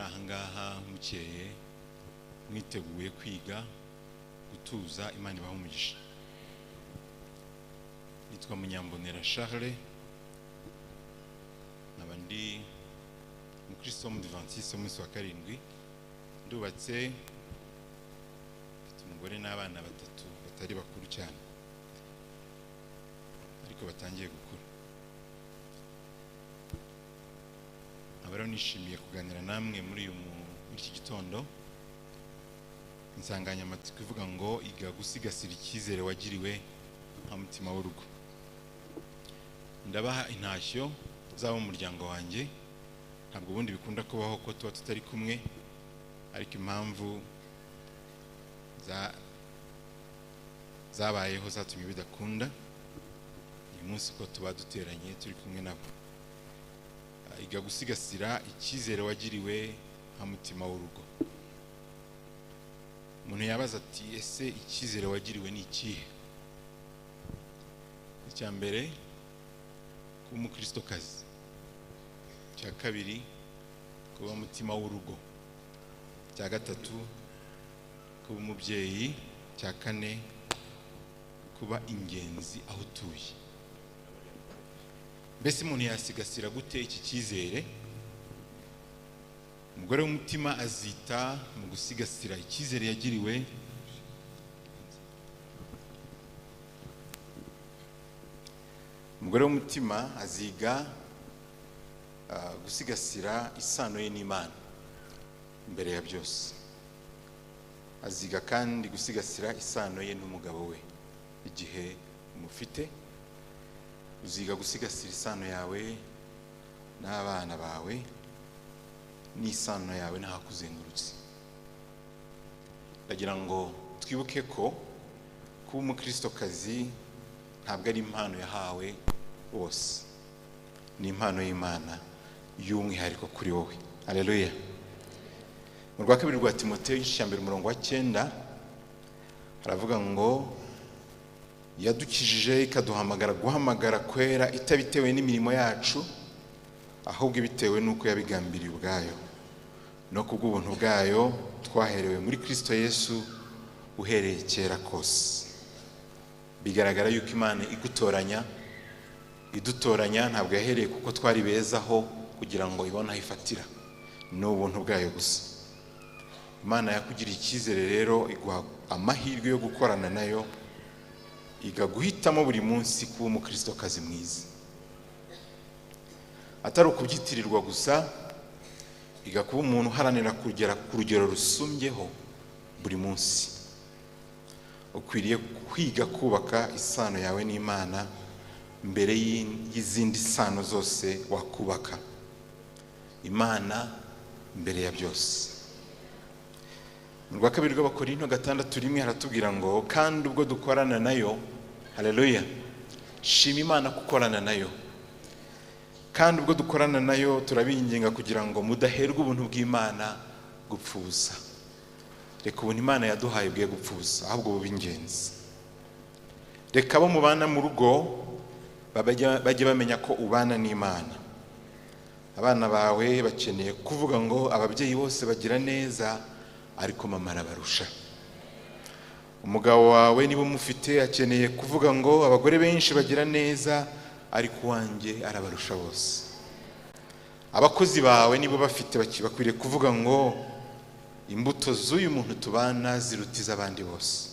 Muri aha ngaha mukeye mwiteguye kwiga gutuza, Imana ibahe umugisha. Nitwa Munyambonera Charles, nkaba ndi umukristo w'umudivantiste w'umunsi wa karindwi. Ndubatse, mfite umugore n'abana batatu batari bakuru cyane ariko batangiye gukura. Nkaba rero nishimiye kuganira namwe muri iki gitondo insanganyamatsiko ivuga ngo iga gusigasira icyizere wagiriwe nka mutima w'urugo. Ndabaha intashyo z'abo mu muryango wanjye. Ntabwo ubundi bikunda kubaho ko tuba tutari kumwe, ariko impamvu zabayeho zatumye bidakunda. Uyu munsi ko tuba duteranye turi kumwe nabo. Iga gusigasira icyizere wagiriwe nka mutima w'urugo. Umuntu yabaza ati ese icyizere wagiriwe ni ikihe? Icya mbere, kuba umukristokazi. Icya kabiri, kuba umutima w'urugo. Icya gatatu, kuba umubyeyi. Icya kane, kuba ingenzi aho utuye. Mbese umuntu yasigasira gute iki cyizere? Umugore w'umutima azita mu gusigasira icyizere yagiriwe. Umugore w'umutima aziga gusigasira isano ye n'Imana mbere ya byose. Aziga kandi gusigasira isano ye n'umugabo we igihe umufite. Uziga gusigasira isano yawe n'abana bawe n'isano yawe n'ahakuzengurutse. Ndagira ngo twibuke ko kuba umukristokazi ntabwo ari impano yahawe bose, ni impano y'Imana y'umwihariko kuri wowe. Haleluya. Mu rwa kabiri rwa Timoteyo igice cya mbere umurongo wa 9 haravuga ngo yadukijije ikaduhamagara guhamagara kwera itabitewe n'imirimo yacu, ahubwo ibitewe n'uko yabigambiriye ubwayo, no kubw'ubuntu bwayo twaherewe muri Kristo Yesu uhereye kera kose. Bigaragara yuko Imana igutoranya, idutoranya, ntabwo yahereye kuko twari bezaho kugira ngo ibone aho ifatira, ni ubuntu bwayo gusa. Imana yakugiriye icyizere rero iguha amahirwe yo gukorana nayo, iga guhitamo buri munsi kuba umukristokazi mwiza, atari ukubyitirirwa gusa. Iga kuba umuntu uharanira kugera ku rugero rusumbyeho buri munsi. Ukwiriye kwiga kubaka isano yawe n'Imana mbere y'izindi sano zose wakubaka. Imana mbere ya byose. Mu rwa kabiri rw'Abakorinto 6:1 haratubwira ngo kandi ubwo dukorana nayo, haleluya, shima Imana gukorana nayo. Kandi ubwo dukorana nayo turabinginga kugira ngo mudaherwa ubuntu bw'Imana gupfuza. Reka ubuntu Imana yaduhaye bwe gupfuza, ahubwo bube ingenzi. Reka abo mubana mu rugo bajye bamenya ko ubana n'Imana. Abana bawe bakeneye kuvuga ngo ababyeyi bose bagira neza, ariko mama arabarusha. Umugabo wawe niba umufite akeneye kuvuga ngo abagore benshi bagira neza, ariko uwanjye arabarusha bose. Abakozi bawe niba bafite bakwiriye kuvuga ngo imbuto z'uyu muntu tubana ziruta iz'abandi bose.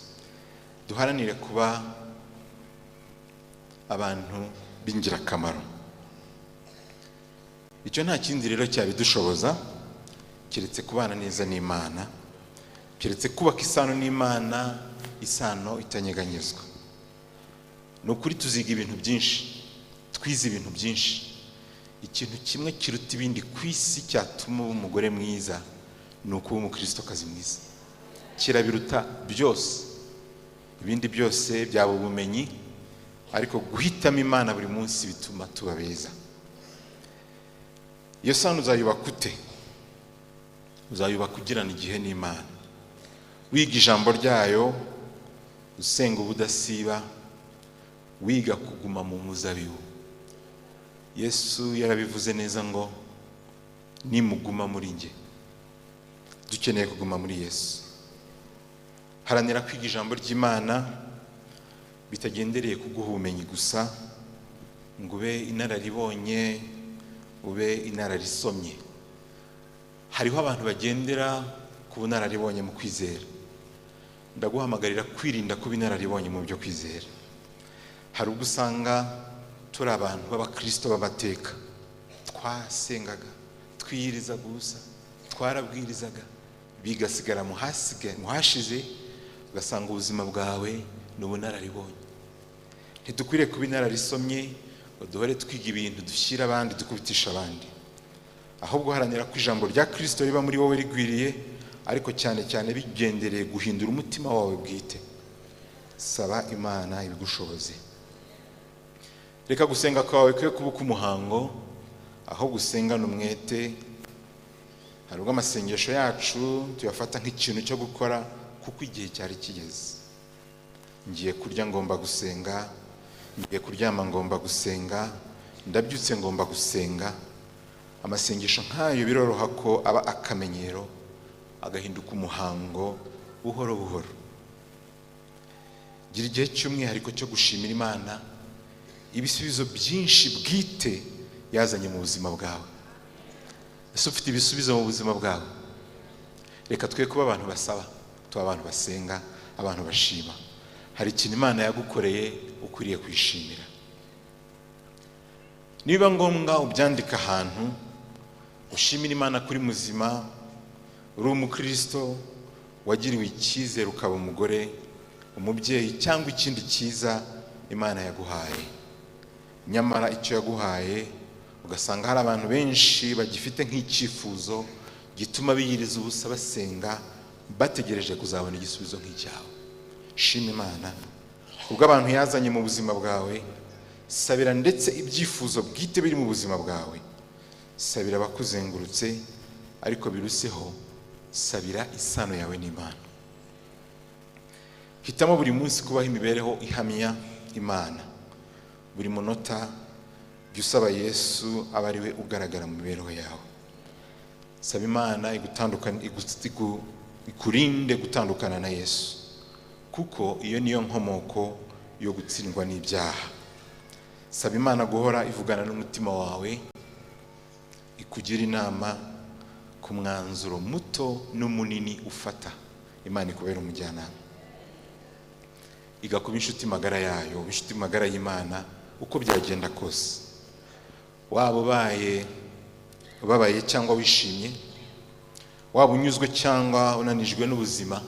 Duharanire kuba abantu b'ingirakamaro. Icyo nta kindi rero cyabidushoboza keretse kubana neza n'Imana, keretse kubaka isano n'Imana, isano itanyeganyezwa. Ni ukuri tuziga ibintu byinshi, twize ibintu byinshi. Ikintu kimwe kiruta ibindi ku isi cyatuma uba umugore mwiza ni ukuba umukristokazi mwiza. Kirabiruta byose. Ibindi byose byaba ubumenyi, ariko guhitamo Imana buri munsi bituma tuba beza. Iyo sano uzayubaka ute? Uzayubaka ugirana igihe n'Imana, wiga ijambo ryayo, usenga ubudasiba, wiga kuguma mu muzabibu. Yesu yarabivuze neza ngo nimuguma muri njye Dukeneye kuguma muri Yesu. Haranira kwiga ijambo ry'Imana bitagendereye kuguha ubumenyi gusa, ngo ube inararibonye, ube inararisomye. Hariho abantu bagendera ku bunararibonye mu kwizera. Ndaguhamagarira kwirinda kuba inararibonye mu byo kwizera. Hari ubwo usanga turi abantu b'abakristo b'amateka, twasengaga, twiyirizaga ubusa, twarabwirizaga, bigasigara mu hashize, ugasanga ubuzima bwawe ni ubunararibonye. Ntidukwiriye kuba inararisomye ngo duhore twiga ibintu dushyira abandi, dukubitisha abandi, ahubwo haranira ko ijambo rya Kristo riba muri wowe rigwiriye, ariko cyane cyane bigendereye guhindura umutima wawe bwite. Saba Imana ibigushoboze. Reka gusenga kwawe kwe kuba uk'umuhango, aho gusengana umwete. Hari ubwo amasengesho yacu tuyafata nk'ikintu cyo gukora kuko igihe cyari kigeze. Ngiye kurya ngomba gusenga, ngiye kuryama ngomba gusenga, ndabyutse ngomba gusenga. Amasengesho nk'ayo biroroha ko aba akamenyero, agahinduka umuhango buhoro buhoro. Gira igihe cy'umwihariko cyo gushimira Imana ibisubizo byinshi bwite yazanye mu buzima bwawe. Ese ufite ibisubizo mu buzima bwawe? Reka twe kuba abantu basaba, tuba abantu basenga, abantu bashima. Hari ikintu Imana yagukoreye ukwiriye kwishimira. Niba ngombwa ubyandika ahantu, ushimira Imana kuri muzima, uri umukristo wagiriwe icyizere ukaba umugore, umubyeyi cyangwa ikindi cyiza Imana yaguhaye. Nyamara icyo yaguhaye ugasanga hari abantu benshi bagifite nk'icyifuzo gituma biyiriza ubusa basenga, bategereje kuzabona igisubizo nk'icyawe. Shima Imana ubwo abantu yazanye mu buzima bwawe. Sabira ndetse ibyifuzo bwite biri mu buzima bwawe. Sabira abakuzengurutse, ariko biruseho sabira isano yawe n'Imana. Hitamo buri munsi kubaho imibereho ihamya Imana. Buri munota jya usaba Yesu aba ari we ugaragara mu mibereho yawe. Saba Imana ikurinde gutandukana na Yesu, kuko iyo niyo nkomoko yo gutsindwa n'ibyaha. Saba Imana guhora ivugana n'umutima wawe, ikugira inama ku mwanzuro muto n'umunini ufata. Imana ikubera umujyanama, igakuba inshuti magara yayo, inshuti magara y'Imana uko byagenda kose. Waba ubaye ubabaye cyangwa wishimye, waba unyuzwe cyangwa unanijwe n'ubuzima,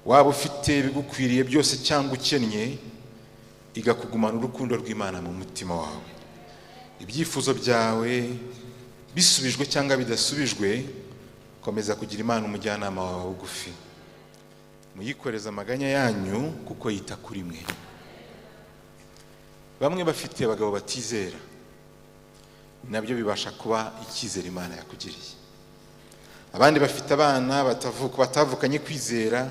waba ufite ibigukwiriye byose cyangwa ukennye, igakugumana urukundo rw'Imana mu mutima wawe. Ibyifuzo byawe bisubijwe cyangwa bidasubijwe, komeza kugira Imana umujyanama wawe bugufi. Muyikoreze amaganya yanyu kuko yita kuri mwe. Bamwe bafite abagabo batizera, nabyo bibasha kuba icyizere Imana yakugiriye. Abandi bafite abana batavukanye kwizera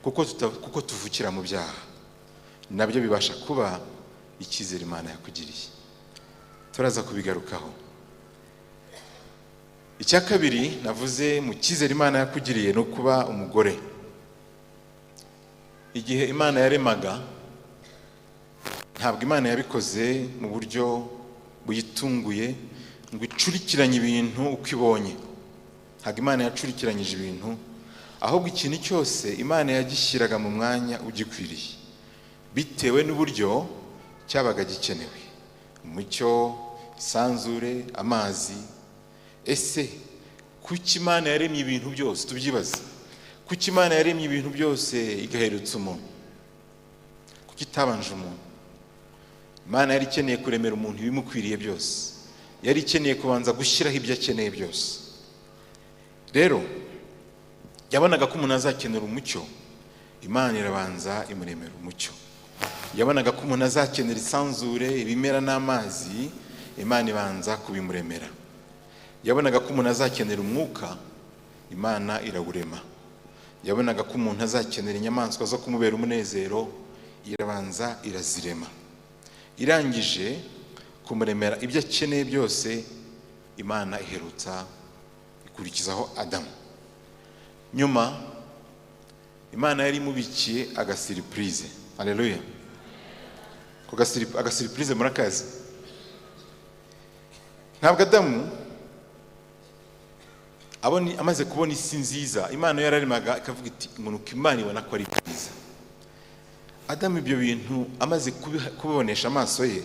kuko tuvukira mu byaha, nabyo bibasha kuba icyizere Imana yakugiriye. Turaza kubigarukaho. Icya kabiri navuze mu cyizere Imana yakugiriye no kuba umugore. Igihe Imana yaremaga, ntabwo Imana yabikoze mu buryo buyitunguye ngo icurikiranye ibintu uko ibonye. Ntabwo Imana yacurikiranyije ibintu, ahubwo ikintu cyose Imana yagishyiraga mu mwanya ugikwiriye bitewe n'uburyo cyabaga gikenewe. Umucyo, isanzure, amazi. Ese kuki Imana yaremye ibintu byose? Tubyibaze. Kuki Imana yaremye ibintu byose igaherutsa umuntu? Kuki itabanje umuntu? Imana yari ikeneye kuremera umuntu ibimukwiriye byose. Yari ikeneye kubanza gushyiraho ibyo akeneye byose. Rero yabonaga ko umuntu azakenera umucyo, Imana irabanza imuremera umucyo. Yabonaga ko umuntu azakenera isanzure, ibimera n'amazi, Imana ibanza kubimuremera. Yabonaga ko umuntu azakenera umwuka, Imana irawurema. Yabonaga ko umuntu azakenera inyamaswa zo kumubera umunezero, irabanza irazirema. Irangije kumuremera ibyo akeneye byose, Imana iherutsa ikurikizaho Adamu. Nyuma Imana yari imubikiye agasurprise. Haleluya. Ko agasurprise murakazi. Ntabwo Adamu amaze kubona isi nziza, Imana yararemaga ikavuga iti ngo nuko Imana ibona ko ari byiza. Adamu ibyo bintu amaze kubibonesha amaso ye,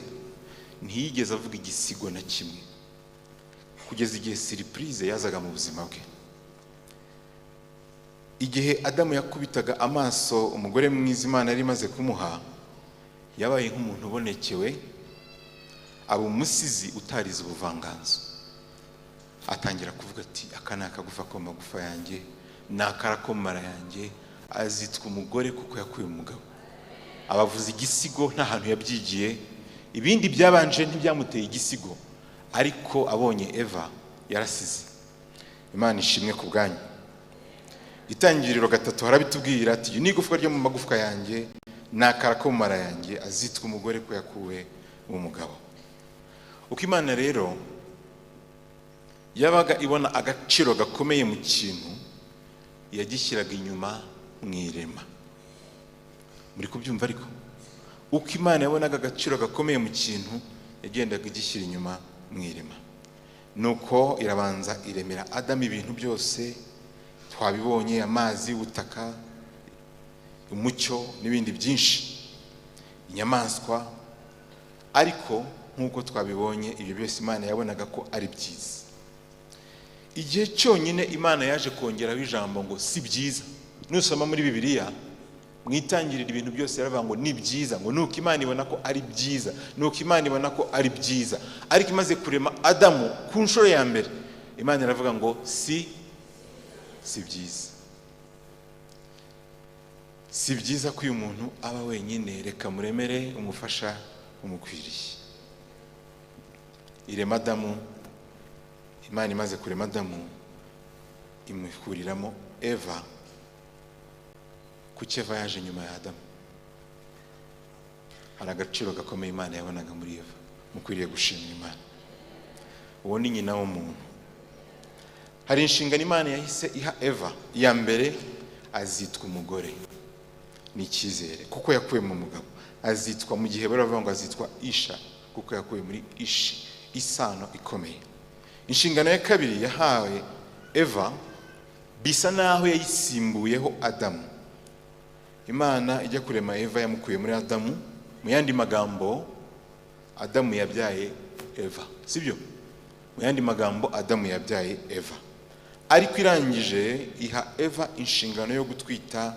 ntiyigeze avuga igisigo na kimwe kugeza igihe surprise yazaga mu buzima bwe. Igihe Adamu yakubitaga amaso umugore mwiza Imana yari imaze kumuha, yabaye nk'umuntu ubonekewe, aba umusizi utarize ubuvanganzo. Atangira kuvuga ati aka ni akagufa ko mu magufa yanjye, ni akara ko mu mara yanjye, azitwa umugore kuko yakuye umugabo. Abavuza igisigo nta hantu yabyigiye, ibindi byabanje ntibyamuteye igisigo, ariko abonye Eva yarasize. Imana ishimwe ku bwanyu. Itangiriro 3 harabitubwira ati ni igufwa ryo mu magufwa yanjye, ni akara ko mu mara yanjye, azitwa umugore ko yakuwe mu mugabo. Uko Imana rero yabaga ibona agaciro gakomeye mu kintu, yagishyiraga inyuma mu irema. Muri kubyumva ariko? Uko Imana yabonaga agaciro gakomeye mu kintu, yagendaga igishyira inyuma mu irema. Nuko irabanza iremera Adamu ibintu byose twabibonye, amazi, ubutaka, umucyo n'ibindi byinshi, inyamaswa. Ariko nk'uko twabibonye, ibyo byose Imana yabonaga ko ari byiza. Igihe cyonyine Imana yaje kongeraho ijambo ngo si byiza. Nusoma muri Bibiliya mu itangiriro ibintu byose yaravuga ngo ni byiza, ngo nuko Imana ibona ko ari byiza, nuko Imana ibona ko ari byiza. Ariko imaze kurema Adamu ku nshuro ya mbere, Imana iravuga ngo si byiza. Si byiza ko uyu muntu aba wenyine, reka muremere umufasha umukwiriye. Irema Adamu, Imana imaze kurema Adamu imukuriramo Eva. Kuki Eva yaje nyuma ya Adamu? Hari agaciro gakomeye Imana yabonaga muri Eva. Mukwiriye gushimira Imana. Uwo ni nyina w'umuntu. Hari inshingano Imana yahise iha Eva. Iya mbere, azitwa umugore. Ni icyizere kuko yakuwe mu mugabo. Azitwa mu gihe baravuga ngo azitwa Isha kuko yakuwe muri Ishi, isano ikomeye. Inshingano ya kabiri yahawe Eva bisa naho yayisimbuyeho Adamu. Imana ijya kurema Eva yamukuye muri Adamu. Mu yandi magambo, Adamu yabyaye Eva, sibyo? Mu yandi magambo, Adamu yabyaye Eva. Ariko irangije iha Eva inshingano yo gutwita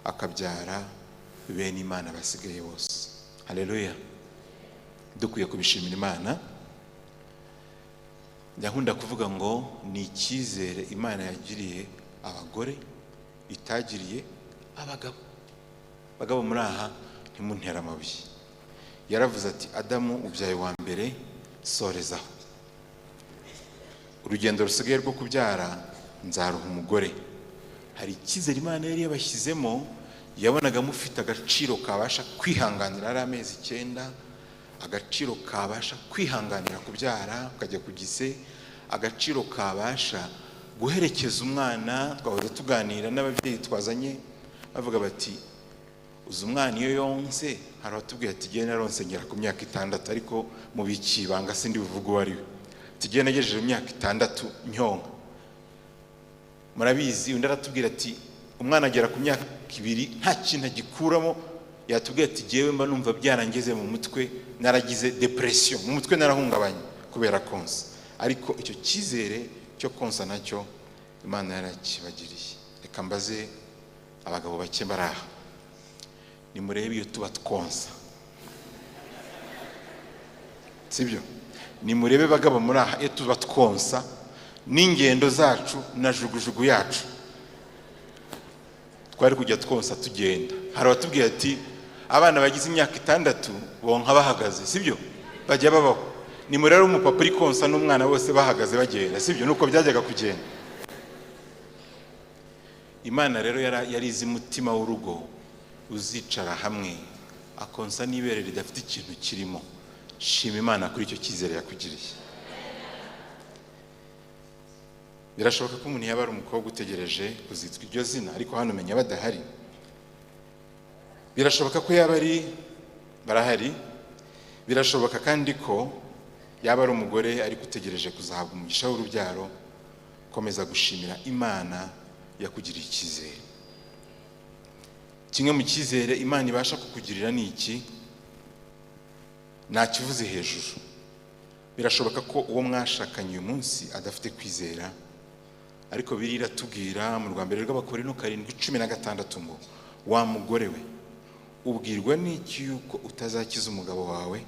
akabyara bene Imana basigaye bose. Haleluya. Dukwiye kubishimira Imana. Ndakunda kuvuga ngo ni icyizere Imana yagiriye abagore itagiriye abagabo. Bagabo muri aha ntimuntera amabuye. Yaravuze ati Adamu ubyaye wa mbere, sorezaho. Urugendo rusigaye rwo kubyara nzaruha umugore. Hari icyizere Imana yari yabashyizemo, yabonaga mufite agaciro kabasha kwihanganira ari amezi 9, agaciro kabasha kwihanganira kubyara ukajya ku gise, agaciro kabasha guherekeza umwana. Twahoze tuganira n'ababyeyi twazanye bavuga bati uzi umwana iyo yonse, hari abatubwiye ati genda naronse ngera ku myaka 6, ariko mu bikibanga sindi buvuge uwo ari we. Ati nagejeje imyaka 6 nyonka. Murabizi, undi aratubwira ati umwana agera ku myaka 2 nta kintu agikuramo. Yatubwiye ati jewe mba numva byarangeze mu mutwe, naragize depression mu mutwe, narahungabanye kubera konsa. Ariko icyo cyizere cyo konsa nacyo Imana yarakibagiriye. Reka mbaze abagabo bake baraha, nimurebe iyo tuba twonsa, sibyo? Nimurebe bagabo muri aha iyo tuba twonsa n'ingendo zacu na jugujugu yacu, twari kujya twonsa tugenda. Hari abatubwiye ati abana bagize imyaka 6 bonka bahagaze, sibyo? Bajya babaho. Nimurebe umupapa uri konsa n'umwana bose bahagaze bagenda, sibyo? Nuko byajyaga kugenda. Imana rero yarize umutima w'urugo uzicara hamwe akonsa n'ibere ridafite ikintu kirimo. Shima Imana kuri icyo cyizere yakugiriye. Birashoboka ko umuntu yaba ari umukobwa utegereje kuzitwa iryo zina, ariko hano umenya badahari. Birashoboka ko yaba ari barahari. Birashoboka kandi ko yaba ari umugore ariko utegereje kuzahabwa umugisha w'urubyaro. Komeza gushimira Imana yakugiriye icyizere. Kimwe mu cyizere Imana ibasha kukugirira ni iki? Nakivuze hejuru. Birashoboka ko uwo mwashakanye uyu munsi adafite kwizera, ariko Bibiliya iratubwira mu rwa mbere rw'Abakorinto 7:16 ngo: "Wa mugore we, ubwirwa n'iki yuko utazakiza umugabo wawe?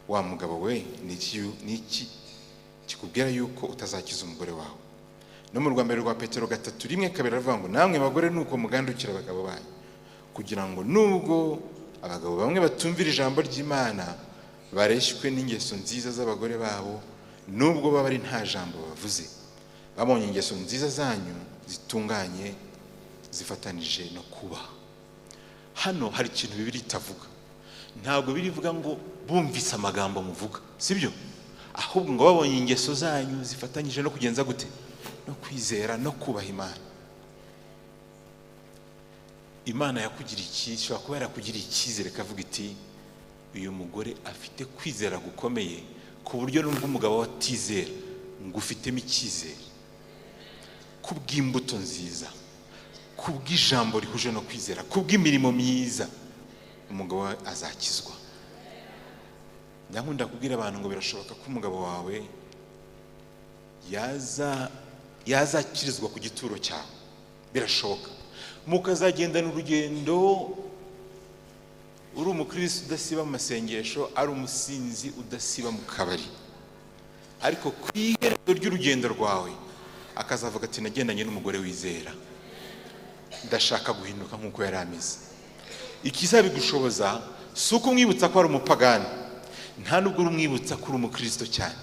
Wa mugabo we, ni iki kikubwira yuko utazakiza umugore wawe?" No mu rwa mbere rwa Petero 3:1-2 aravuga ngo: "Namwe bagore, nuko mugandukira abagabo banyu, kugira ngo nubwo abagabo bamwe batumvira ijambo ry'Imana, bareshywe n'ingeso nziza z'abagore babo, nubwo baba ari nta jambo bavuze, babonye ingeso nziza zanyu zitunganye zifatanije no kubaha." Hano hari ikintu Bibiliya itavuga. Ntabwo birivuga ngo bumvise amagambo muvuga, sibyo? Ahubwo ngo babonye ingeso zanyu zifatanyije no kugenza gute? No kwizera no kubaha Imana. Imana yakugiriye icyizere, ishobora kuba yarakugiriye icyizere ikavuga iti: "Uyu mugore afite kwizera gukomeye, ku buryo nubwo umugabo we atizera, ngo ufitemo icyizere kubw'imbuto nziza, kubw'ijambo rihuje no kwizera, kubw'imirimo myiza, umugabo we azakizwa." Ndakunda kubwira abantu ngo birashoboka ko umugabo wawe yazakirizwa ku gituro cyawe. Birashoboka mukazagendana urugendo, uri umukirisitu udasiba mu masengesho, ari umusinzi udasiba mu kabari, ariko ku iherezo ry'urugendo rwawe akazavuga ati: "Nagendanye n'umugore wizera, ndashaka guhinduka nk'uko yari ameze." Ikizabigushoboza si uko umwibutsa ko ari umupagani, nta nubwo urumwibutsa ko uri umukristo cyane,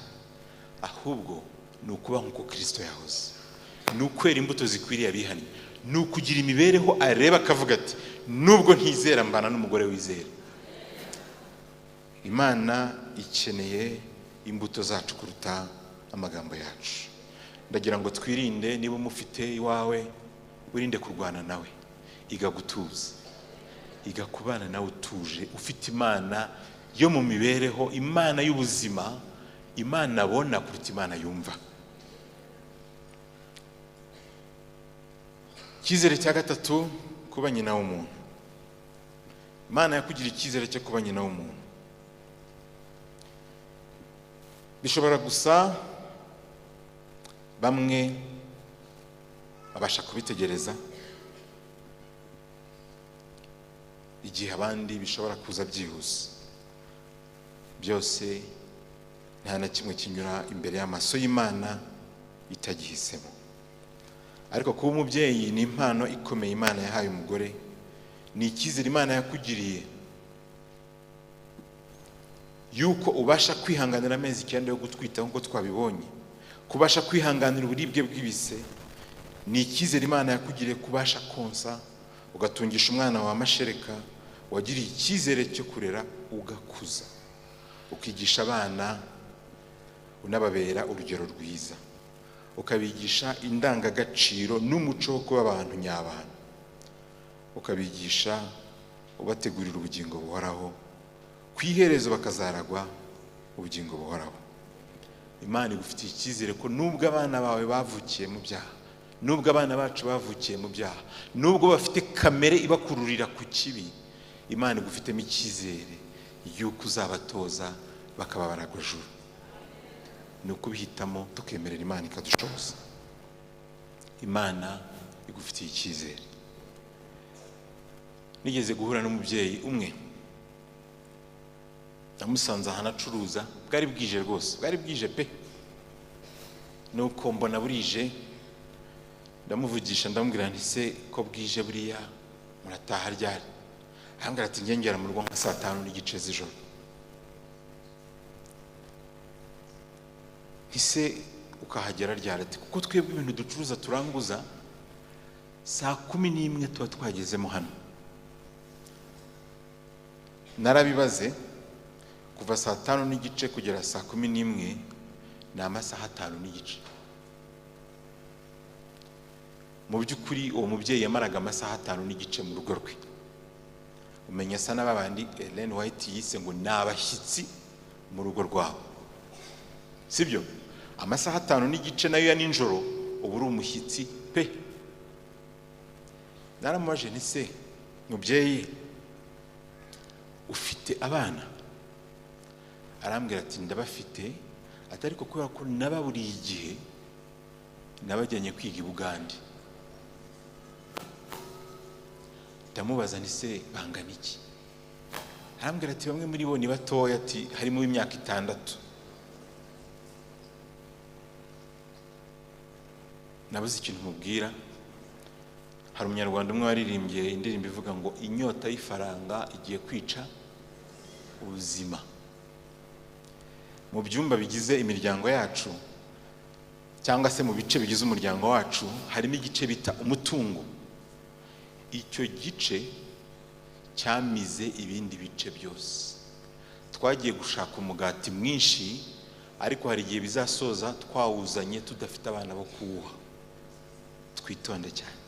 ahubwo ni ukuba nk'uko Kirisito yahoze, ni ukwera imbuto zikwiriye abihannye, ni ukugira imibereho areba akavuga ati: "Nubwo ntizera, mbana n'umugore wizera." Imana ikeneye imbuto zacu kuruta amagambo yacu. Ndagira ngo twirinde, niba umufite iwawe, wirinde kurwana nawe. Iga gutuza, iga kubana nawe utuje, ufite Imana yo mu mibereho, Imana y'ubuzima, Imana abona kuruta Imana yumva. Icyizere cya gatatu, kuba nyina w'umuntu. Imana yakugira icyizere cyo kuba nyina w'umuntu. Bishobora gusa bamwe babasha kubitegereza igihe, abandi bishobora kuza byihuse. Byose, nta na kimwe kinyura imbere y'amaso y'Imana itagihisemo. Ariko kuba umubyeyi ni impano ikomeye Imana yahaye umugore, ni icyizere Imana yakugiriye yuko ubasha kwihanganira amezi 9 yo gutwita nk'uko twabibonye, kubasha kwihanganira uburibwe bw'ibise. Ni icyizere Imana yakugiriye kubasha konsa ugatungisha umwana wawe amashereka. Wagiriye icyizere cyo kurera ugakuza, ukigisha abana, unababera urugero rwiza, ukabigisha indangagaciro n'umuco wo kuba abantu nyabantu, ukabigisha ubategurira ubugingo buhoraho, ku iherezo bakazaragwa ubugingo buhoraho. Imana igufitiye icyizere ko nubwo abana bawe bavukiye mu byaha, nubwo abana bacu bavukiye mu byaha, nubwo bafite kamere ibakururira ku kibi, Imana igufitemo icyizere yuko uzabatoza bakaba baragwajuru. Ni ukubihitamo tukemerera Imana ikadushoboza. Imana igufitiye icyizere. Nigeze guhura n'umubyeyi umwe, namusanze ahantu acuruza, bwari bwije rwose, bwari bwije pe. Nuko mbona burije, ndamuvugisha, ndamubwira nti: "Se ko bwije buriya murataha ryari?" Arambwira ati: "Ngengera mu rugo nka saa 5:30 z'ijoro." Nti: "Se ukahagera ryari?" Ati: "Kuko twebwe ibintu ducuruza turanguza, saa 11 tuba twagezemo hano." Narabibaze, kuva saa 5:30 kugera saa 11 ni amasaha 5:30. Mu by'ukuri uwo mubyeyi yamaraga amasaha 5.5 mu rugo rwe. Umenya asa n'ababandi Ellen White yise ngo ni abashyitsi mu rugo rwabo, sibyo? Amasaha 5.5 nayo ya nijoro uba uri umushyitsi pe. Naramubaje nti se mubyeyi ufite abana? Arambwira ati ndabafite, ati ariko kubera ko nababuriye igihe nabajyanye kwiga i Bugande. Ndamubaza nti se bangana iki? Arambwira ati bamwe muri bo ni batoya, ati harimo imyaka 6. Nabuze ikintu mubwira. Hari umunyarwanda umwe waririmbye indirimbo ivuga ngo inyota y'ifaranga igiye kwica ubuzima. Mu byumba bigize imiryango yacu cyangwa se mu bice bigize umuryango wacu harimo igice bita umutungo. Icyo gice cyamize ibindi bice byose. Twagiye gushaka umugati mwinshi, ariko hari igihe bizasoza twawuzanye tudafite abana bo kuwuha. Twitonde cyane.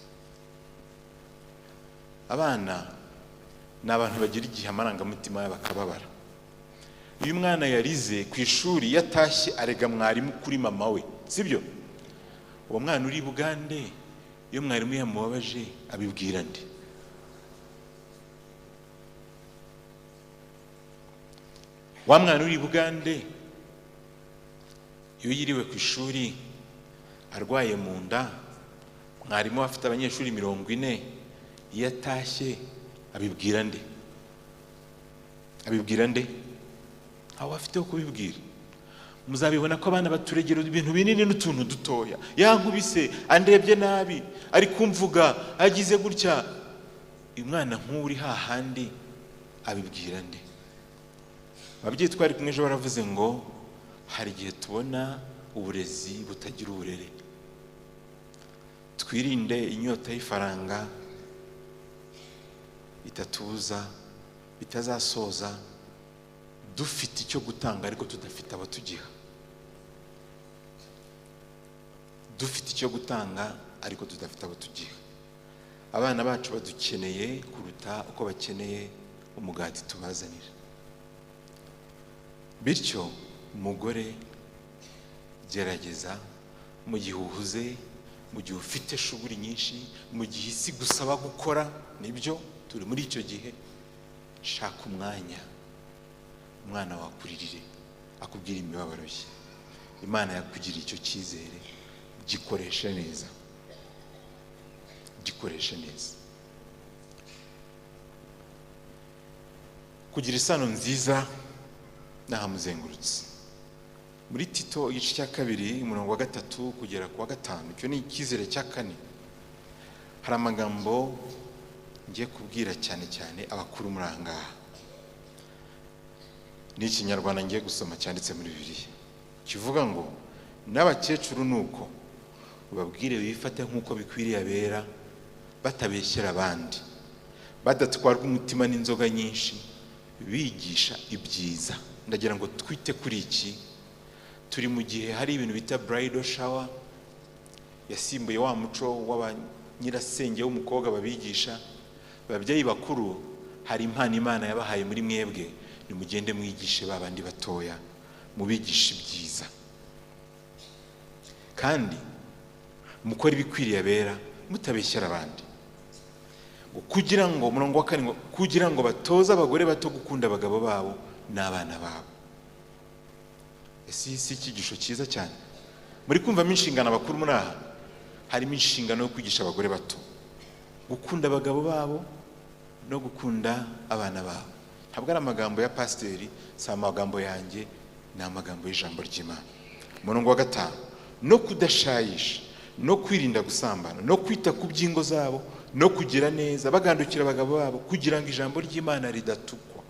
Abana ni abantu bagira igihe amarangamutima yabo akababara. Iyo umwana yarize ku ishuri yatashye arega mwarimu kuri mama we, sibyo? Uwo mwana uri Bugande iyo mwarimu yamubabaje abibwira nde? Wa mwana uri Bugande iyo yiriwe ku ishuri arwaye mu nda, mwarimu afite abanyeshuri 40, iyo atashye abibwira nde? Abibwira nde? Aho afite ho kubibwira. Muzabibona ko abana baturegera ibintu binini n'utuntu dutoya. Yankubise, andebye nabi, ari kumvuga, agize gutya. Umwana nk'uri hahandi abibwira nde? Ababyeyi twari kumwe ejo baravuze ngo hari igihe tubona uburezi butagira uburere. Twirinde inyota y'ifaranga itatubuza, bitazasoza dufite icyo gutanga ariko tudafite abo tugiha. Dufite icyo gutanga ariko tudafite abo tugiha. Abana bacu badukeneye kuruta uko bakeneye umugati tubazanira. Bityo umugore, gerageza mu gihe uhuze, mu gihe ufite shuguri nyinshi, mu gihe isi gusaba gukora, nibyo turi muri icyo gihe, shaka umwanya umwana wakuririre akubwira imibabaro ye. Imana yakugiriye icyo cyizere, gikoreshe neza, gikoreshe neza. Kugira isano nziza n'ahamuzengurutse. Muri Tito igice cya 2 umurongo wa 3 kugera ku wa 5, icyo ni icyizere cya 4. Hari amagambo ngiye kubwira cyane cyane abakuru muri aha ngaha. Ni ikinyarwanda ngiye gusoma cyanditse muri Bibiliya kivuga ngo n'abakecuru nuko ubabwire bifate nk'uko bikwiriye abera, batabeshyera abandi, badatwarwa umutima n'inzoga nyinshi, bigisha ibyiza. Ndagira ngo twite kuri iki. Turi mu gihe hari ibintu bita bridal shower yasimbuye wa muco w'abanyirasenge w'umukobwa babigisha. Ababyeyi bakuru, hari impano Imana yabahaye muri mwebwe, nimugende mwigishe babandi batoya, mubigishe ibyiza, kandi mukora ibikwiriye abera, mutabeshyera abandi. Kugira ngo umurongo wa 4 ngo kugira ngo batoze abagore bato gukunda abagabo babo n'abana babo. Ese si icyigisho cyiza cyane? Muri kumvamo inshingano abakuru muri aha, harimo inshingano yo kwigisha abagore bato gukunda abagabo babo no gukunda abana babo. Ntabwo ari amagambo ya pasiteri, si amagambo yanjye, ni amagambo y'ijambo ry'Imana. Umurongo wa 5, no kudashayisha, no kwirinda gusambana, no kwita ku by'ingo zabo, no kugira neza, bagandukira abagabo babo, kugira ngo ijambo ry'Imana ridatukwa.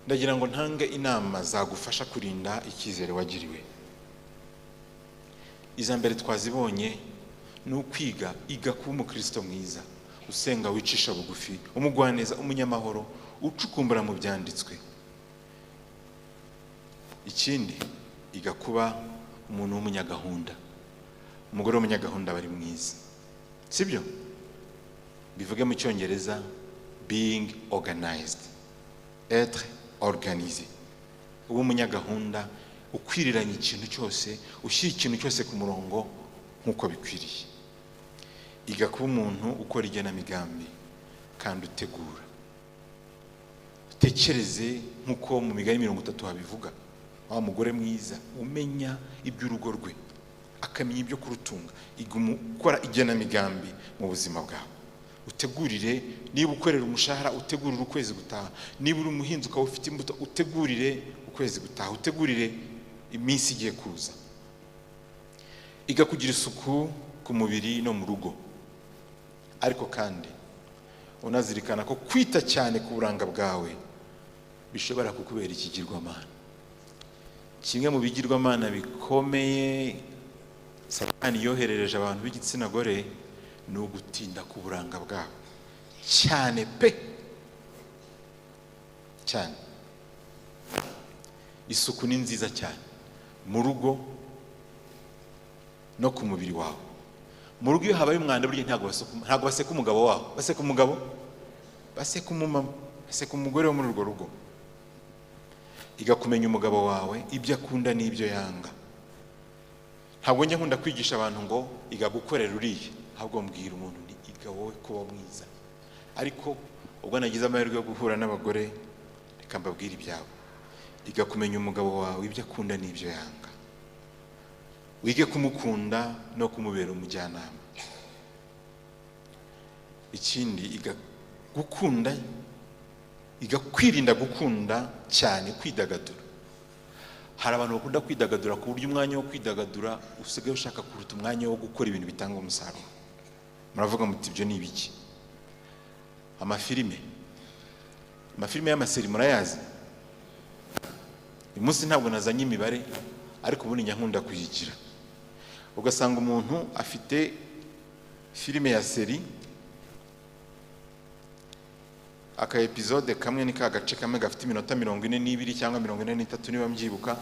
Ndagira ngo ntange inama zagufasha kurinda icyizere wagiriwe. Iza mbere twazibonye ni ukwiga, iga kuba umukristo mwiza, usenga, wicisha bugufi, umugwaneza, umunyamahoro, ucukumbura mu byanditswe. Ikindi, iga kuba umuntu w'umunyagahunda. Umugore w'umunyagahunda aba ari mwiza, sibyo? Bivuge mu Cyongereza being organized, être organisé. Uba umunyagahunda, ukwiriranya ikintu cyose, ushyira ikintu cyose ku murongo nk'uko bikwiriye. Iga kuba umuntu ukora igenamigambi kandi utegura. Utekereze nk'uko mu Migani 30 habivuga, wa mugore mwiza umenya iby'urugo rwe, akamenya ibyo kurutunga. Iga gukora igenamigambi mu buzima bwawe. Utegurire, niba ukorera umushahara utegurire ukwezi gutaha, niba uri umuhinzi ukaba ufite imbuto utegurire ukwezi gutaha, utegurire iminsi igiye kuza. Iga kugira isuku ku mubiri no mu rugo, ariko kandi unazirikana ko kwita cyane ku buranga bwawe bishobora kukubera ikigirwamana. Kimwe mu bigirwamana bikomeye Satani yoherereje abantu b'igitsina gore ni ugutinda ku buranga bwabo cyane pe, cyane. Isuku ni nziza cyane mu rugo no ku mubiri wawe. Mu rugo iyo habaye umwanda burya ntabwo baseka umugabo wawe, baseka umugabo, baseka umumama, baseka umugore wo muri urwo rugo. Iga kumenya umugabo wawe, ibyo akunda n'ibyo yanga. Ntabwo njya nkunda kwigisha abantu ngo iga gukorera uriya, ahubwo mbwira umuntu ni iga wowe kuba mwiza. Ariko ubwo nagize amahirwe yo guhura n'abagore, reka mbabwire ibyabo. Iga kumenya umugabo wawe, ibyo akunda n'ibyo yanga. Wige kumukunda no kumubera umujyanama. Ikindi, iga gukunda, iga kwirinda gukunda cyane kwidagadura. Hari abantu bakunda kwidagadura ku buryo umwanya wo kwidagadura usigaye ushaka kuruta umwanya wo gukora ibintu bitanga umusaruro. Muravuga muti ibyo ni ibiki? Amafilime y'amaseri murayazi. Uyu munsi ntabwo nazanye imibare, ariko ubundi njya nkunda kuyigira. Ugasanga umuntu afite filime ya seri, aka episode kamwe ni ka gace kamwe gafite iminota 42 cyangwa 43 niba mbyibuka.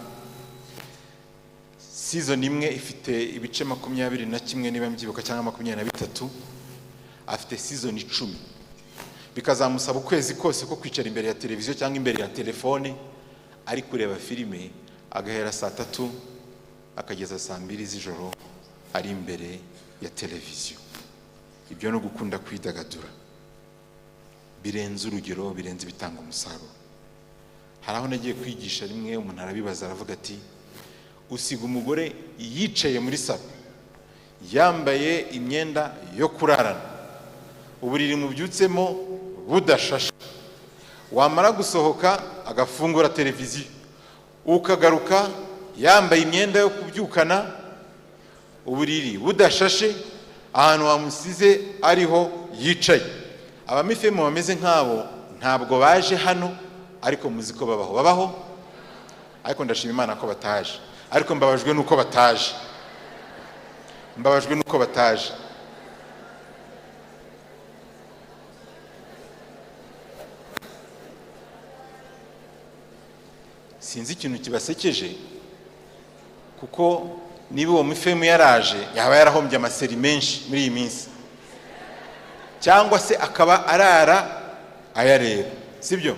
Season imwe ifite ibice 21 niba mbyibuka cyangwa 23. Afite season 10. Bikazamusaba ukwezi kose ko kwicara imbere ya televiziyo cyangwa imbere ya telefone ari kureba filime, agahera saa 3 akageza saa 2 z'ijoro ari imbere ya televiziyo. Ibyo no gukunda kwidagadura birenze urugero, birenze bitanga umusaruro. Hari aho nagiye kwigisha rimwe, umuntu arabibaza aravuga ati usiga umugore yicaye muri salo yambaye imyenda yo kurarana, uburiri mubyutsemo budashashe, wamara gusohoka agafungura televiziyo, ukagaruka yambaye imyenda yo kubyukana, uburiri budashashe, ahantu wamusize ariho yicaye. Abamifemu bameze nk'abo ntabwo baje hano, ariko muzi ko babaho. Babaho, ariko ndashima Imana ko bataje. Ariko mbabajwe nuko bataje, mbabajwe nuko bataje. Sinzi ikintu kibasekeje, kuko niba uwo mifemu yaraje yaba yarahombye amaseri menshi muri iyi minsi, cyangwa se akaba arara ayareba, sibyo?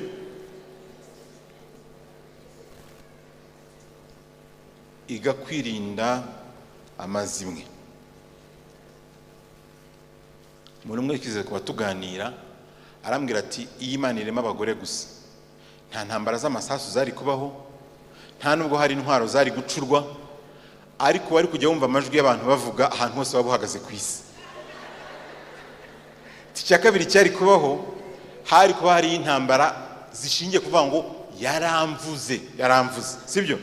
Iga kwirinda amazimwe. Umuntu umwe yikize kuba tuganira arambwira ati iyi Imana irema abagore gusa, nta ntambara z'amasasu zari kubaho, nta nubwo hari intwaro zari gucurwa, ariko wari kujya wumva amajwi y'abantu bavuga ahantu hose waba uhagaze ku isi. Icya kabiri cyari kubaho, hari kuba hari intambara zishingiye kuvuga ngo yaramvuze, yaramvuze, sibyo?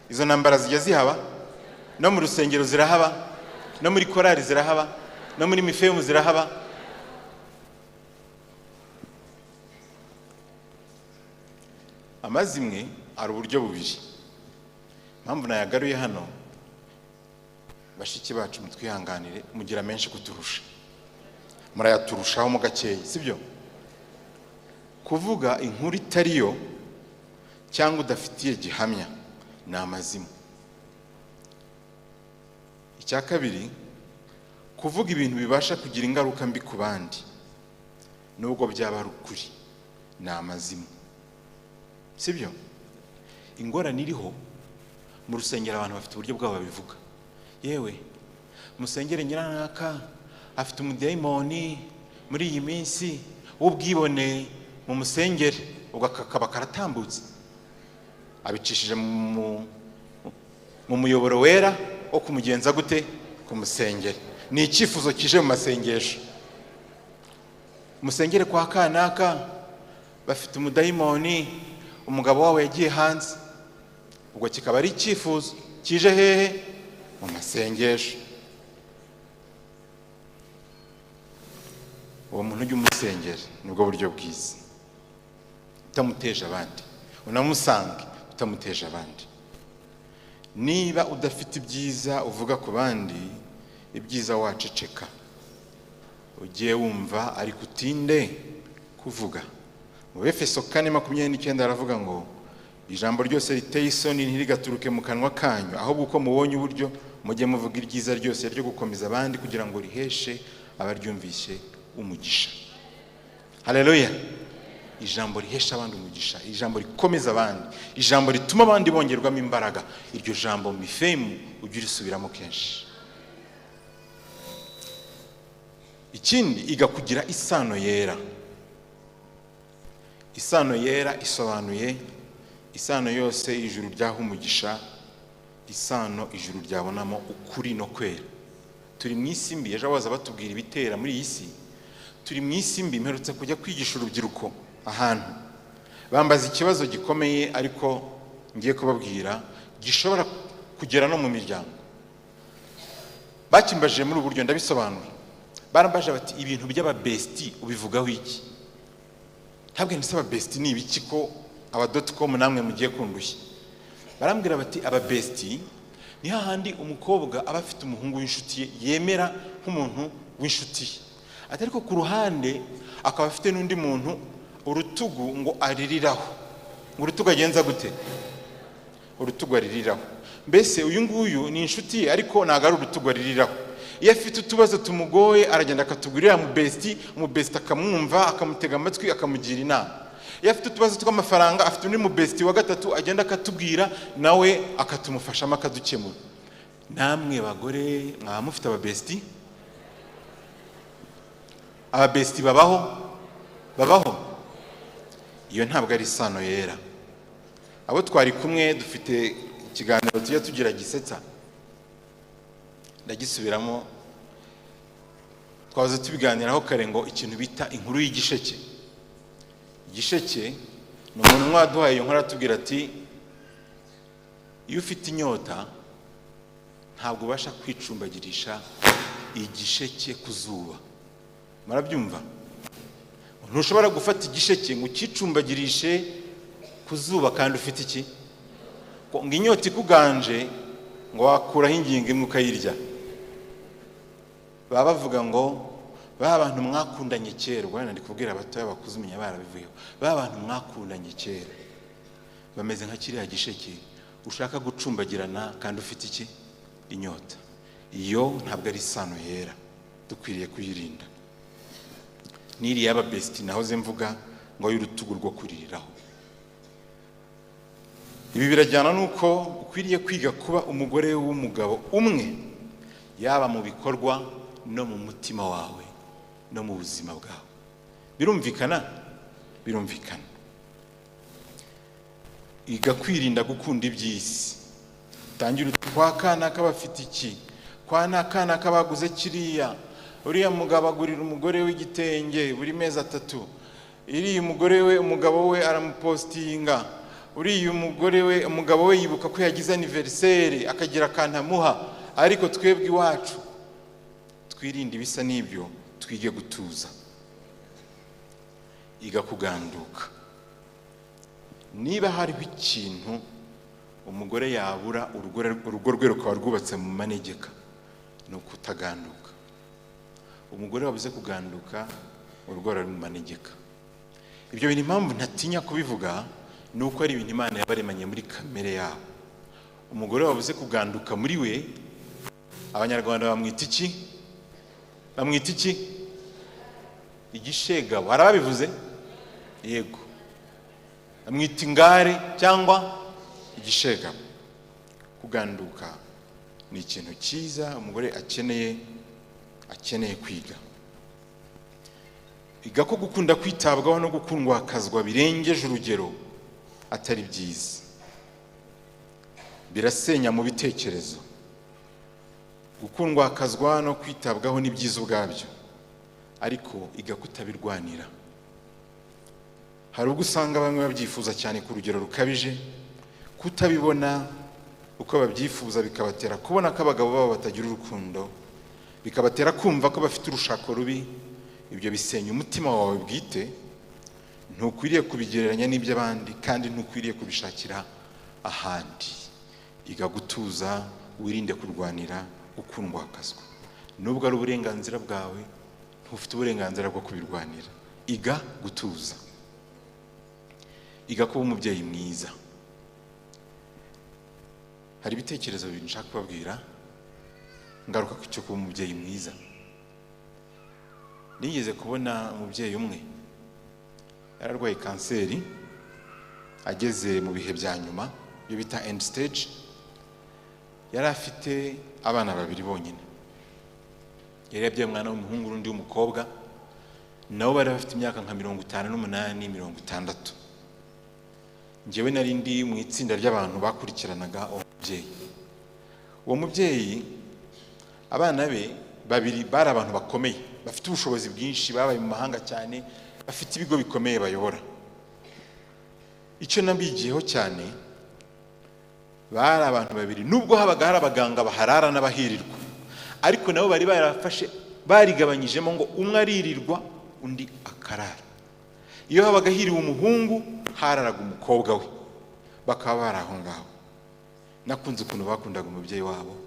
Izo ntambara zijya zihaba, no mu rusengero zirahaba, no muri korali zirahaba, no muri mifemu zirahaba. Amazimwe ari uburyo bubiri. Impamvu nayagaruye hano, bashiki bacu mutwihanganire, mugira menshi kuturusha, murayaturushaho mu gakeya, sibyo? Kuvuga inkuru itariyo cyangwa udafitiye gihamya ni amazimwe. Icya kabiri, kuvuga ibintu bibasha kugira ingaruka mbi ku bandi, nubwo byaba ari ukuri, ni amazimwe, sibyo? Ingorane iriho mu rusengero, abantu bafite uburyo bwabo babivuga. "Yewe, musengere nyiranaka, afite umudayimoni muri iyi minsi w'ubwibone, mu musengere." Ubwo kakaba karatambutse, abicishije mu muyoboro wera wo kumugenza gute? Kumusengera. Ni icyifuzo kije mu masengesho: "Musengere kwa kanaka, bafite umudayimoni, umugabo wabo yagiye hanze." Ubwo kikaba ari icyifuzo kije hehe? Mu masengesho. Uwo muntu ujya umusengera, nibwo buryo bwiza, utamuteje abandi, unamusange utamuteje abandi. Niba udafite ibyiza uvuga ku bandi, ibyiza waceceka. Ugiye wumva ariko utinde kuvuga. Mu Befeso 4:29 aravuga ngo: "Ijambo ryose riteye isoni ntirigaturuke mu kanwa kanyu, ahubwo uko mubonye uburyo mujye muvuga ibyiza ryose ryo gukomeza abandi, kugira ngo riheshe abaryumvishe umugisha." Haleluya! Ijambo rihesha abandi umugisha, ijambo rikomeza abandi, ijambo rituma abandi bongerwamo imbaraga, iryo jambo mifemu ujye urisubiramo kenshi. Ikindi, iga kugira isano yera. Isano yera isobanuye isano yose ijuru ryaha umugisha, isano ijuru ryabonamo ukuri no kwera. Turi mu isi mbi. Ejo baza batubwira ibitera muri iyi si. Turi mu isi mbi. Mperutse kujya kwigisha urubyiruko ahantu, bambaza ikibazo gikomeye, ariko ngiye kubabwira gishobora kugera no mu miryango. Bakimbajije muri ubu buryo, ndabisobanura. Barambaje bati: "Ibintu by'ababestie ubivugaho iki?" Ntabwo ndetse ababestie ni ibiki, ko aba dot com namwe mugiye kundushya? Barambwira bati: "Ababestie ni hahandi umukobwa aba afite umuhungu w'inshuti ye yemera nk'umuntu w'inshuti ye, ati ariko ku ruhande akaba afite n'undi muntu urutugu ngo aririraho." Ngo urutugu agenza gute? Urutugu aririraho. Mbese uyu nguyu ni inshuti ye, ariko ntabwo ari urutugu aririraho. Iyo afite utubazo tumugoye, aragenda akatugurira mu bestie, umubestie akamwumva, akamutega amatwi, akamugira inama. Iyo afite utubazo tw'amafaranga, afite undi mubestie wa gatatu agenda akatubwira, nawe akatumufashamo, akadukemura. Namwe bagore, mwaba mufite ababestie? Ababestie babaho? Babaho. Iyo ntabwo ari isano yera. Abo twari kumwe dufite ikiganiro tujya tugira gisetsa, ndagisubiramo. Twahoze tubiganiraho kare, ngo ikintu bita inkuru y'igisheke. Igisheke ni umuntu umwe waduhaye iyo nkuru, aratubwira ati: "Iyo ufite inyota, ntabwo ubasha kwicumbagirisha igisheke ku zuba." Murabyumva? Ntushobora gufata igisheke ngo ukicumbagirishe ku zuba kandi ufite iki? Ngo inyota ikuganje, ngo wakuraho ingingo imwe ukayirya. Baba bavuga ngo ba bantu mwakundanye kera, ubwo wenda ndi kubwira abatoya, bakuze umenya barabivuyeho, ba bantu mwakundanye kera bameze nka kiriya gisheke ushaka gucumbagirana kandi ufite iki? Inyota. Iyo ntabwo ari isano yera, dukwiriye kuyirinda. N'iriya y'aba bestie nahoze mvuga ngo y'urutugu rwo kuririraho. Ibi birajyana n'uko ukwiriye kwiga kuba umugore w'umugabo umwe, yaba mu bikorwa no mu mutima wawe no mu buzima bwawe. Birumvikana? Birumvikana. Iga kwirinda gukunda iby'isi. Tangira uti: "Kwa kana bafite iki? Kwa n'akana baguze kiriya. Uriya mugabo agurira umugore w'igitenge buri mezi 3. Iriya umugore we, umugabo we aramupostinga. Uriya umugore we, umugabo we yibuka ko yagize anniversaire, akagira akantu amuha." Ariko twebwe iwacu, twirinde ibisa n'ibyo, twige gutuza. Iga kuganduka. Niba hariho ikintu umugore yabura, urugo rwe rukaba rwubatse mu manegeka, ni ukutaganduka. Umugore wabuze kuganduka, urugo ruri mu manegeka. Ibyo bintu, impamvu ntatinya kubivuga, ni uko ari ibintu Imana yabaremanye muri kamere yabo. Umugore wabuze kuganduka muri we, Abanyarwanda bamwita iki? Bamwita iki? Igishegabo. Hari ababivuze? Yego, bamwita ingare cyangwa igishegabo. Kuganduka ni ikintu cyiza umugore akeneye kwiga. Iga ko gukunda kwitabwaho no gukundwakazwa birengeje urugero atari byiza, birasenya mu bitekerezo. Gukundwakazwa no kwitabwaho ni byiza ubwabyo, ariko iga kutabirwanira. Hari ubwo usanga bamwe babyifuza cyane ku rugero rukabije, kutabibona uko babyifuza bikabatera kubona ko abagabo babo batagira urukundo, bikabatera kumva ko bafite urushako rubi. Ibyo bisenya umutima wawe bwite. Ntukwiriye kubigereranya n'iby'abandi, kandi ntukwiriye kubishakira ahandi. Iga gutuza, wirinde kurwanira gukundwakazwa. Nubwo ari uburenganzira bwawe, ntufite uburenganzira bwo kubirwanira. Iga gutuza. Iga kuba umubyeyi mwiza. Hari ibitekerezo bibiri nshaka kubabwira ngaruka ku cyo kuba umubyeyi mwiza. Nigeze kubona umubyeyi umwe yararwaye kanseri, ageze mu bihe bya nyuma, ibyo bita end stage. Yari afite abana babiri bonyine. Yari yabyaye umwana w'umuhungu n'undi w'umukobwa, nabo bari bafite imyaka nka 58, 60. Njyewe nari ndi mu itsinda ry'abantu bakurikiranaga uwo mubyeyi. Uwo mubyeyi, abana be babiri bari abantu bakomeye, bafite ubushobozi bwinshi, babaye mu mahanga cyane, bafite ibigo bikomeye bayobora. Icyo nabigiyeho cyane, bari abantu babiri, nubwo habaga hari abaganga baharara n'abahirirwa, ariko nabo bari barafashe, barigabanyijemo ngo umwe aririrwa, undi akarara. Iyo habaga hiriwe umuhungu, hararaga umukobwa we, bakaba bari aho ngaho. Nakunze ukuntu bakundaga umubyeyi wabo.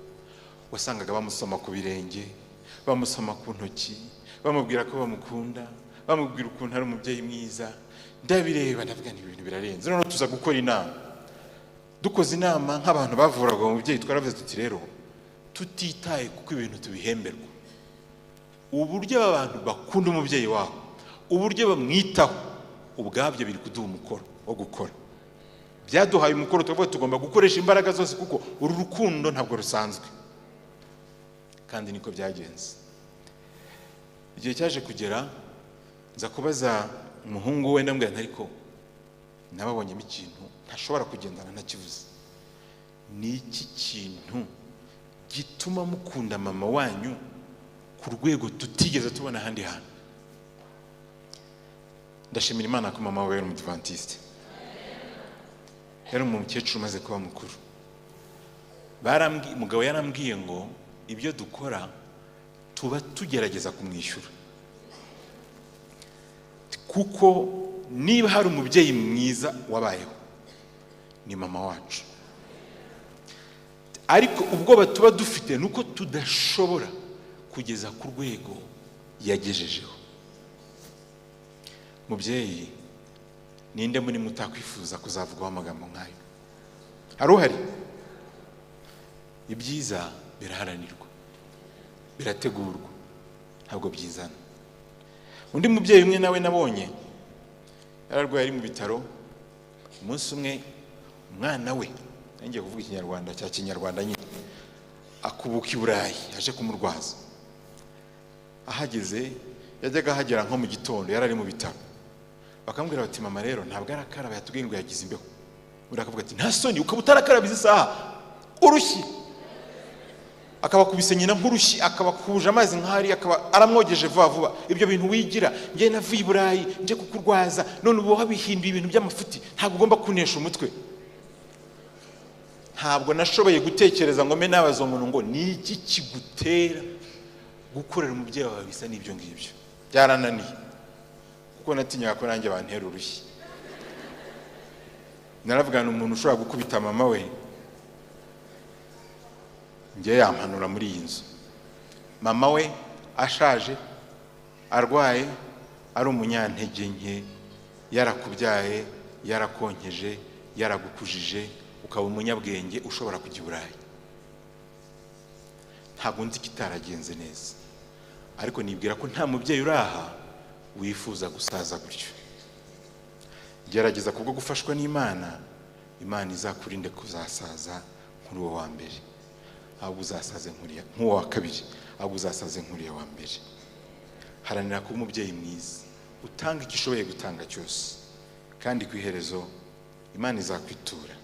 Wasangaga bamusoma ku birenge, bamusoma ku ntoki, bamubwira ko bamukunda, bamubwira ukuntu ari umubyeyi mwiza. Ndabireba, ndavuga nti ibintu birarenze. Noneho tuza gukora inama. Dukoze inama nk'abantu bavuraga uwo mubyeyi, twaravuze tuti: "Rero tutitaye kuko ibintu tubihemberwa, uburyo aba bantu bakunda umubyeyi wabo, uburyo bamwitaho, ubwabyo biri kuduha umukoro wo gukora." Byaduhaye umukoro, tuvuga tugomba gukoresha imbaraga zose, kuko uru rukundo ntabwo rusanzwe. Kandi niko byagenze. Igihe cyaje kugera, nza kubaza umuhungu we, ndamubwira nti: "Ariko nababonyemo ikintu ntashobora kugendana ntakivuze. Ni iki kintu gituma mukunda mama wanyu ku rwego tutigeze tubona ahandi hantu?" Ndashimira Imana ko mama we yari Umudivantiste, yari umukecuru umaze kuba mukuru. Umugabo yarambwiye ngo: "Ibyo dukora tuba tugerageza kumwishyura, kuko niba hari umubyeyi mwiza wabayeho ni mama wacu, ariko ubwoba tuba dufite ni uko tudashobora kugeza ku rwego yagejejeho." Mubyeyi, ninde muri mwe utakwifuza kuzavugwaho amagambo nk'ayo? Hari uhari? Ibyiza biraharanirwa, birategurwa, ntabwo byizana. Undi mubyeyi umwe nawe nabonye yararwaye, ari mu bitaro. Umunsi umwe umwana we, ngiye kuvuga Ikinyarwanda cya Kinyarwanda nyine, akubuka i Burayi aje kumurwaza. Ahageze, yajyaga ahagera nko mu gitondo, yari ari mu bitaro, bakamubwira bati: "Mama rero ntabwo arakaraba, yatubwiye ngo yagize imbeho." Undi akavuga ati: "Nta soni, ukaba utarakaraba izi saha?" Urushyi akabakubise nyina nk'urushyi, akabakuje amazi nk'ahari, akaba aramwogeje vuba vuba. "Ibyo bintu wigira, njye navuye i Burayi nje kukurwaza, none ubu wabihinduye ibintu by'amafuti. Ntabwo ugomba kunesha umutwe." Ntabwo nashoboye gutekereza ngo mbe nabaza uwo muntu ngo: "Ni iki kigutera gukorera umubyeyi wawe bisa n'ibyo ngibyo?" Byarananiye, kuko natinyaga ko nanjye bantera urushyi. Naravugana umuntu ushobora gukubita mama we, njye yampanura muri iyi nzu. Mama we ashaje, arwaye, ari umunyantege nke, yarakubyaye, yarakonkeje, yaragukujije, ukaba umunyabwenge ushobora kujya i Burayi. Ntabwo nzi ikitaragenze neza, ariko nibwira ko nta mubyeyi uri aha wifuza gusaza gutyo. Gerageza kubwo gufashwa n'Imana, Imana izakurinde kuzasaza nk'uwo wa mbere, ahubwo uzasaze nk'uwo wa kabiri, ahubwo uzasaze nk'uriya wa mbere. Haranira kuba umubyeyi mwiza, utanga icyo ushoboye gutanga cyose, kandi ku iherezo Imana izakwitura.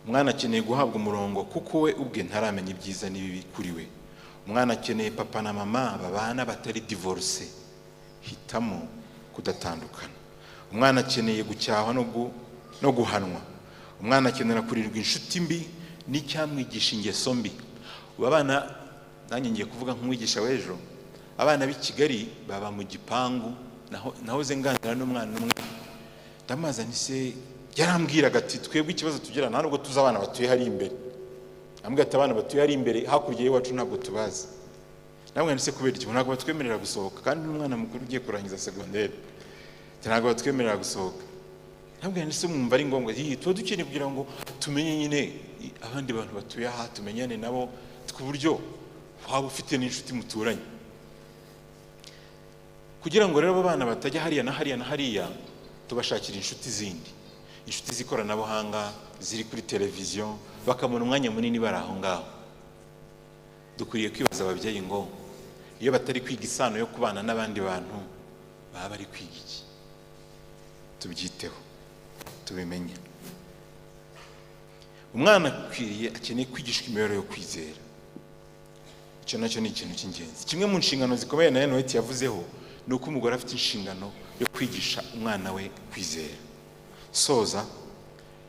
Umwana akeneye guhabwa umurongo kuko we ubwe ntaramenya ibyiza n'ibibi kuri we. Umwana akeneye papa na mama babana batari divorce, hitamo kudatandukana. Umwana akeneye gucyahwa no guhanwa. Umwana akenera kurirwa inshuti mbi n'icyamwigisha ingeso mbi. Ubu abana, nanjye ngiye kuvuga nk'umwigisha w'ejo, abana b'i Kigali baba mu gipangu. Nahoze nganira n'umwana umwe, ndamubaza nti se, yarambwiraga ati twebwe ikibazo tugira nta nubwo tuzi abana batuye hari imbere. Ambwira ati abana batuye hari imbere hakurya y'iwacu ntabwo tubazi. Namwe nti se kubera iki? Ntabwo batwemerera gusohoka, kandi n'umwana mukuru ugiye kurangiza segonderi ntabwo batwemerera gusohoka. Ntabwo nti se mwumva ari ngombwa? Tuba dukeneye kugira ngo tumenye nyine abandi bantu batuye aha, tumenyane nabo, ku buryo waba ufite n'inshuti muturanye. Kugira ngo rero abo bana batajya hariya na hariya na hariya, tubashakira inshuti zindi, inshuti z'ikoranabuhanga ziri kuri televiziyo, bakabona umwanya munini bari aho ngaho. Dukwiriye kwibaza ababyeyi ngo iyo batari kwiga isano yo kubana n'abandi bantu, baba bari kwiga iki? Tubyiteho, tubimenye. Umwana akwiriye, akeneye kwigishwa imibereho yo kwizera. Icyo nacyo ni ikintu cy'ingenzi. Kimwe mu nshingano zikomeye na Ellen White yavuzeho ni uko umugore afite inshingano yo kwigisha umwana we kwizera. Soza,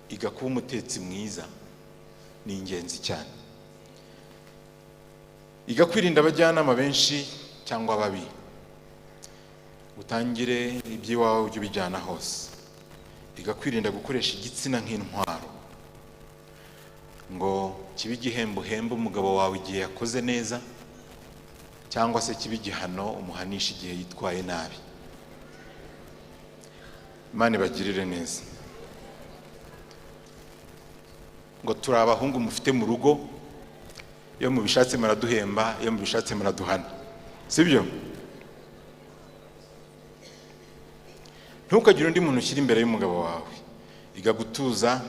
iga kuba umutetsi mwiza, ni ingenzi cyane. Iga kwirinda abajyanama benshi cyangwa babi, utangire iby'iwawe ujye ubijyana hose. Iga kwirinda gukoresha igitsina nk'intwaro, ngo kibe igihembo uhembe umugabo wawe igihe yakoze neza, cyangwa se kibe igihano umuhanisha igihe yitwaye nabi. Imana ibagirire neza. Ngo turi abahungu mufite mu rugo, iyo mubishatse muraduhemba, iyo mubishatse muraduhana, sibyo? Ntukagire undi muntu ushyira imbere y'umugabo wawe. Iga gutuza.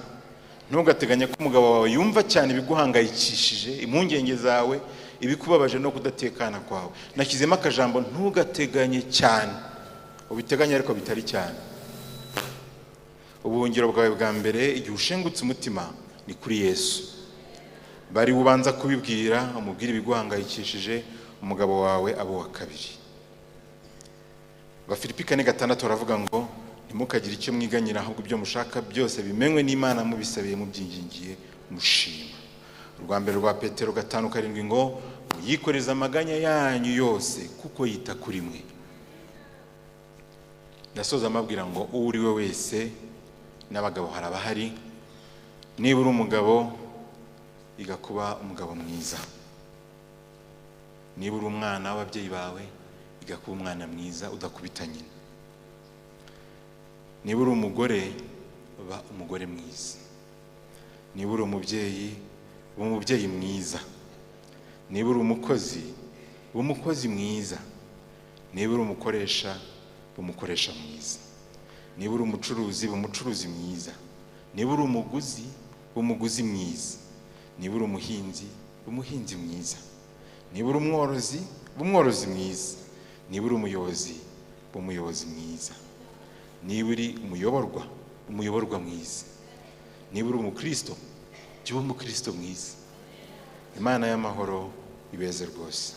Ntugateganye ko umugabo wawe yumva cyane ibiguhangayikishije, impungenge zawe, ibikubabaje no kudatekana kwawe. Nashyizemo akajambo ntugateganye cyane, ubiteganye ariko bitari cyane. Ubuhungiro bwawe bwa mbere igihe ushengutse umutima ni kuri Yesu. Bari ubanza kubibwira, umubwire ibiguhangayikishije, umugabo wawe abo wa kabiri. Abafilipi 4:6 baravuga ngo ntimukagire icyo mwiganyira, ahubwo ibyo mushaka byose bimenywe n'Imana mubisabiye mubyingingiye mushima. Urwa mbere rwa Petero 5:7 ngo muyikoreze amaganya yanyu yose kuko yita kuri mwe. Ndasoza amabwira ngo uwo uri we wese, n'abagabo harabahari, niba uri umugabo iga kuba umugabo mwiza, niba uri umwana w'ababyeyi bawe iga kuba umwana mwiza udakubita nyina, niba uri umugore ba umugore mwiza, niba uri umubyeyi ba umubyeyi mwiza, niba uri umukozi ba umukozi mwiza, niba uri umukoresha ba umukoresha mwiza, niba uri umucuruzi ba umucuruzi mwiza, niba uri umuguzi ba umuguzi mwiza, niba uri umuhinzi ba umuhinzi mwiza, niba uri umworozi ba umworozi mwiza, niba uri umuyobozi ba umuyobozi mwiza, niba uri umuyoborwa umuyoborwa mwiza, niba uri umukristo jya uba umukristo mwiza. Imana y'amahoro ibeze rwose.